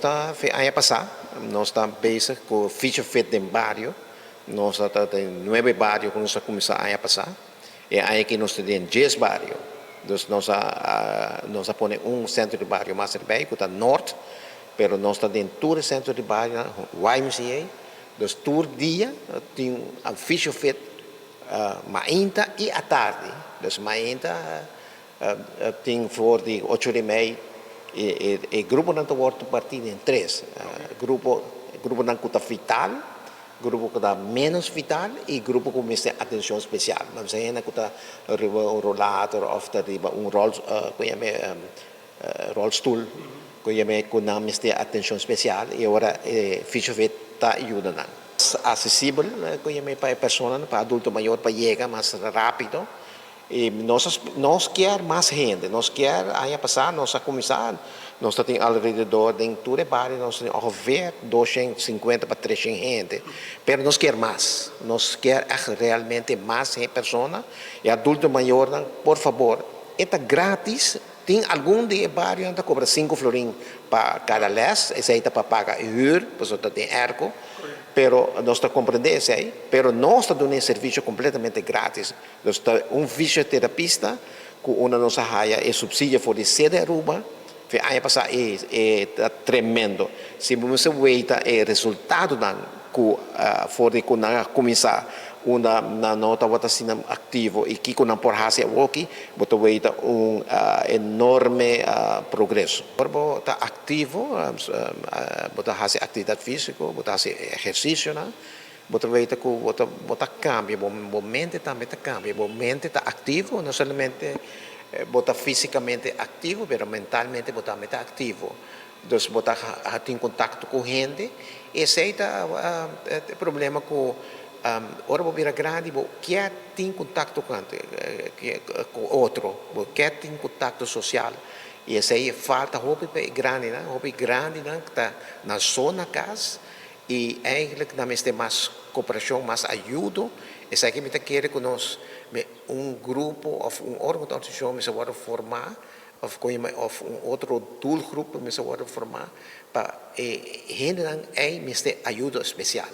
Ta aña pasá, nos ta bezig ku Fysiofit den bario. Nos ta den nuebe bario ku nos a kuminsá aña pasá. I aki nos ta den 10 bario. Dus nos a pone un sentro di bario mas erbij, ku ta Noord, pero nos ta den tur sentro di bario, YMCA. Dus tur dia tin un Fysiofit mainta i atardi. Dus mainta tin for di 8:30 e gruponan ta wòrdu partí den tres. Gruponan ku ta vital, grupo ku ta menos vital i grupo ku mester atenshon spesial. Ban bisa ku ta riba un rollator òf ta riba un ku yama rolstoel, ku yama ku nan mester atenshon spesial i ora Fysiofit ta yuda nan. Aksesibel, ku yama, pa persona, pa adulto mayó, pa yega mas rápido. I nos ke mas hende, nos ke. Aña pasá nos a kuminsá, nos tin alrededor di tur bario, nos tin ongeveer 250 pa 300 hende, pero nos ke mas, nos ke realmente mas persona. I adulto mayó, por fabor, ta gratis. Tin algun di bario ta kobra 5 florin pa kada les, esei ta pa paga huur, pasobra tin airco, pero nos ta komprondé esei, pero nos ta duna un servisio kompletamente gratis. Nos ta un fisioterapista ku unda nos a haya e supsidio for di Cede Aruba, fe aña pasá e ta tremendo. Si bo wak e resultadonan ku for di ku nan a kuminsá, unda nan no tabata asina aktivo i kiko nan por hasi awoki, bo ta wak un enorme progreso. Bo ta aktivo, bo ta hasi aktividat físiko, bo ta hasi ehersisio, no? Bo ta wak ku bo ta kambia, bo mente tambe ta kambia, bo mente ta aktivo, no solamente bo ta físikamente aktivo, pero mentalmente bo tambe ta aktivo. Dus bo ta tin kontakto ku hende. Esei ta e problema ku ora bo bira grandi, bo ke tin kontakto ku otro, bo ke tin kontakto sosial. I esei falta hopi pa grandi, no? Hopi grandi, no? Ta na so na kas i eigenlijk nan mester mas kooperashon, mas ayudo. Esaki mi ta kere ku nos un grupo òf un organisashon mester wòrdu formá òf un otro doelgroep mester wòrdu formá pa hendenan ei mester ayudo spesial.